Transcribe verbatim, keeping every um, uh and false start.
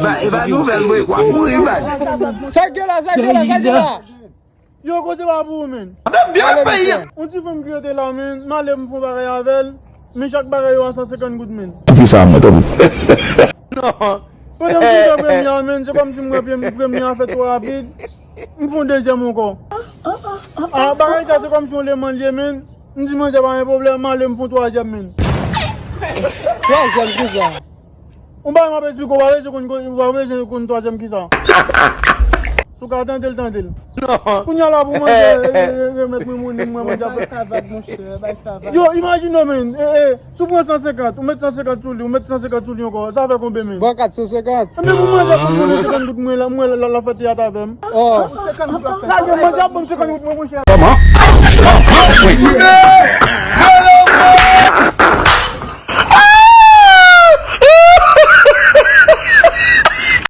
Ba, e ba nouvèl, mwen, w ap mouri, ba. Sa k gen la, sa k gen la, sa k gen la. Yo, koze pa pou ou, men. Ap byen peyi a. Yon ti fanm ki rete la, men, m ale m fè yon bagay avè l, men chak bagay yo a san senkant goud, men. Fi sa, mwen, tanpri. Non. Pandan m fin fè premye a, men, se kòmsi m wè premye a fè twò rapid, m fè yon dezyèm ankò. A, bagay sa, se kòmsi yon leman l ye, men. M di manzè pa gen pwoblèm, m ale m fè yon twazyèm, men. Twazyèm kisa? Yon bagay m ap esplike w, w pa bezwen konn, w pa bezwen konn twazyèm kisa. Si w ka tande l, tande l. Non. Kounye a la pou manzè, re-, re-, remèt mwen monnen, mwen manzè ap... Bay sa vag, monchè, bay sa vag. Yo, imajine w, men, e, e, si w pran san senkant, ou met san senkant sou li, ou met san senkant sou li ankò, sa fè konbyen, men? Bon, kat san senkant. Ebyen, pou manzè konn mwen senkant goud mwen la, mwen la, la, la fè teyat avè m. Oh. Lage manzè ap ban m senkant goud mwen, monchè. Kòman?